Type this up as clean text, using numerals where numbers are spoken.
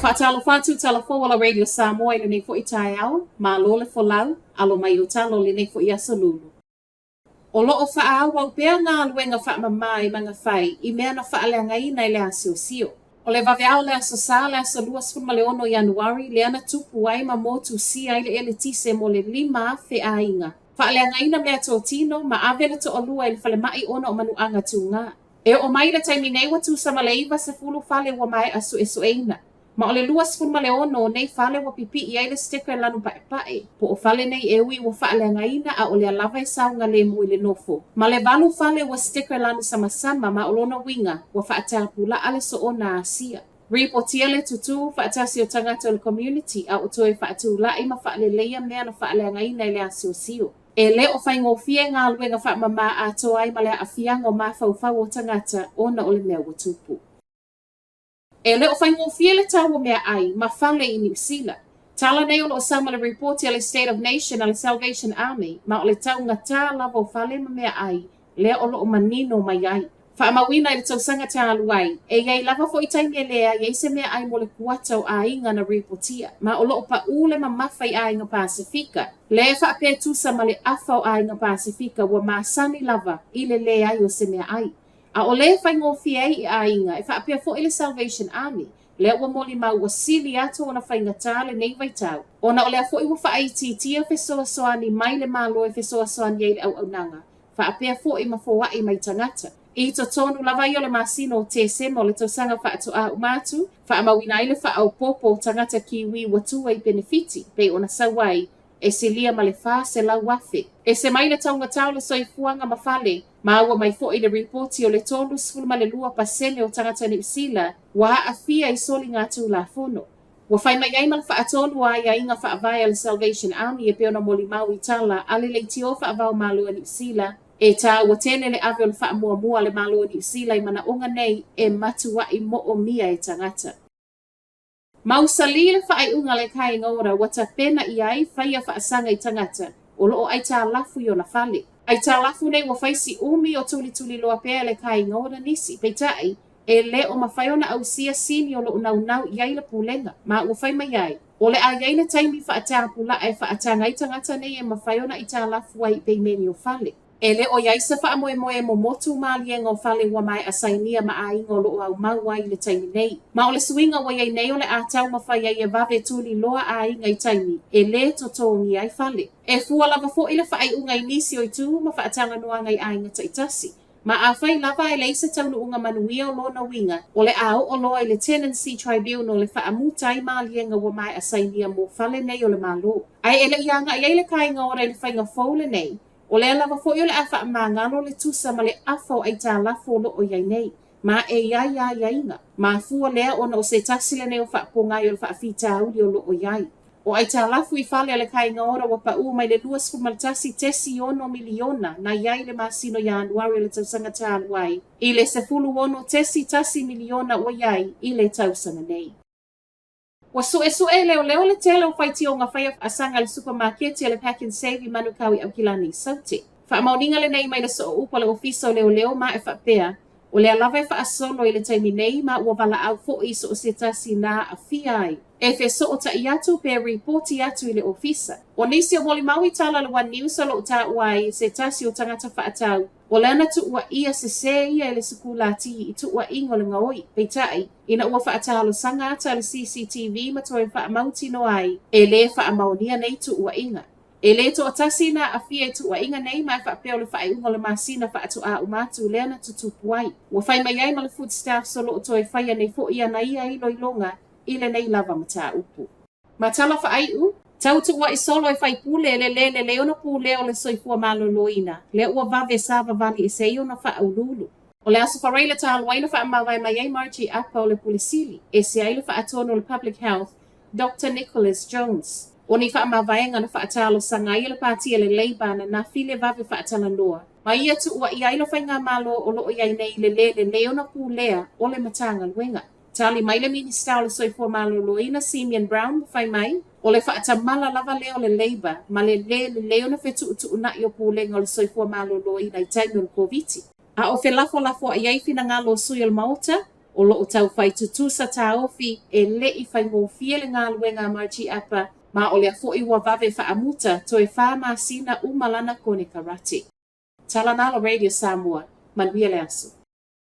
Faatalofa atu tala fou a la Radio Samoa i lenei foi taeao, malo le folau, alo mai o talo i lenei foi aso lulu. O lo o faaauau pea galuega faamama i Magafai i mea na faaleagaina i le asiosio. O le vaveao o le Aso Sa le aso 26 Ianuari lea na tupu ai ma motusia ai le eletise mo le 5,000 aiga. Faaleagaina meatotino ma ave le toalua i le falemai ona o manuaga tuga. E oo mai i le taimi nei ua tusa ma le 90 fale ua maea suesueina. Ma o le 26 o nei fale ua pipii ai le sticker lanu paepae, po o fale nei e ui ua faaleagaina a o lea lava e saogalemu i le nofo. Ma le valu fale ua sticker lanu samasama ma o lona uiga ua faatapulaa le soona asia. Ripotia le tutū faatasi o tagata o le community a o toe faatulai ma faaleleia mea na faaleagaina i le asiosio. E le o faigofie galuega faamama atoa ai ma le aafiaga o mafaufau o tagata ona o le mea ua tupu. E le o faigofie le tau o meaai ma fale i Niu Sila. Tala nei o lo o sau ma le ripoti a le State of Nation a le Salvation Army, ma o le taugatā lava o fale ma meaai lea o lo o manino mai ai. Faamauina i le tausaga talu ai, e i ai lava foi taimi e leai ai se meaai mo le kuata o aiga na ripotia, ma o lo o paʻū le mamafa i aiga Pasefika, lea e faapea e tusa ma le afa o aiga Pasefika ua masani lava i le leai o se meaai. A o lea e faigofie ai i aiga, e faapea foi le Salvation Army, lea ua molimau ua sili atu ona faigata lenei vaitau, ona o lea foi ua faaitiitia fesoasoani mai le Malo e fesoasoani ai i le auaunaga, faapea foi ma foai mai tagata. I totonu lava ia o le masina o Tesema o le tausaga faatoa uma atu, faamauina ai le faaopoopo o tagata Kiwi ua tua i penefiti, pei ona sau ai, e silia ma le 400,000. Ese mai le taugata o le soifuaga ma fale, Maua mai foi le ripoti o le 32% o tagata Niu Sila ua aafia i soligatulafono. Ua fai mai ai ma le faatonu o aiaiga faavae a le Salvation Army e pei ona molimau i tala a le leitio faava-o-Malo a Niu Sila, e taua tele le ave o le faamuamua a le Malo o Niu Sila i manaoga nei e matuai moomia e tagata. Mausali le faaiuga a le Kāinga Ora ua tapena i ai faia faasaga i tagata o lo o aitalafu i ona fale. Aitalafu nei ua fai si umi o tulituliloa pea e le Kāinga Ora nisi, peitai, e le o mafai ona ausia sini o lo o naunau i ai le Pulega, ma ua fai mai ai, o le a i ai le taimi faatapulaa e faataga ai tagata nei e mafai ona aitalafu ai i peimeni o fale. E le o i ai se faamoemoe e momotu maliega o fale ua maea sainia ma aiga o lo o aumau ai i le taimi nei. Ma o le suiga ua i ai nei o le a taumafai ai e vave tuli loa aiga i taimi e lē totogia ai fale. E fua lava foi le faaiuga i nisi o itu ma faatalanoaga i aiga taitasi. Ma afai lava e leai se taunuuga manuia o lona uiga, o le a oo loa i le Tenancy Tribunal e faamuta ai maliega ua maea sainia mo fale nei o le Malo. Ae e le i agai ai le Kāinga Ora i le faiga fou lenei, O lea lava foi o le a faamagalo le tusa ma le afa o aitalafu o lo o i ai nei, ma e i ai aiaiga. Mafua lea ona o se tasi lenei o faapogai o le faafitauli o lo o i ai. O aitalafu i fale a le Kāinga Ora ua paʻū mai le $21.6 miliona na i ai i le masina o Ianuari o le tausaga talu ai i le $16.1 miliona ua i ai i le tausaga nei. Ua suesue e leoleo le tele o faitioga faia faasaga i le supamaketi a le Pak'nSave i Manukau i Aukilani i Saute. Faamaoniga lenei mai le sooupu a le Ofisa o Leoleo ma e faapea, o lea lava e faasolo i le taimi nei ma ua valaau foi i so o se tasi na aafia ai e fesootai atu pe ripoti atu i le ofisa. O nisi o molimau i tala a le One News o lo o taua ai e se tasi o tagata faatau O lea na tuuaia sesē ia e le sikulati i tuuaiga o le gaoi, peitai, ina ua faatalosaga ata a le CCTV ma toe faamautinoa ai, e lē faamaonia nei tuuaiga. E lē toatasi na aafia i tuuaiga nei ma e faapea o le faaiuga o le masina faatoa uma atu lea na tutupu ai. Ua fai mai ai ma le Foodstaffs o lo o toe faia nei foi ana ia iloiloga i lenei lava mataupu. Ma tala faaiu, tau tuuaʻi solo e faipule le lē lelei ona pulea o le soifua maloloina, lea ua vave savavali ese ai ona faauluulu. O le Aso Faraile talu ai na faamavae mai ai Margie Apa o le Pule Sili, ese ai le faatonu o le Public Health, Doctor Nicholas Jones. O ni faamavaega na faatalosaga ai e le Pāti a le Labour na nafi le vave faatalanoa ma ia tuuaʻi ai le Faigamalo o lo o i ai nei i le lē lelei ona pulea o le Matagaluega. Tali mai le Minisita o le Soifua Maloloina Simeon Brown ma fai mai, o le faatamala lava lea o le Labour ma le lē lelei ona fetuutuunai o pulega o le soifua maloloina i taimi o le Koviti. A o felafolafoai ai finagalo o sui o le Maota, O lo'o taufai tutusa taofi e le'i faigofie le galuega a Margie Apa, ma o lea fo'i ua vave faamuta toe 4 masina uma lana konekarate. Tala Nalo Radio Samoa, manuia le aso.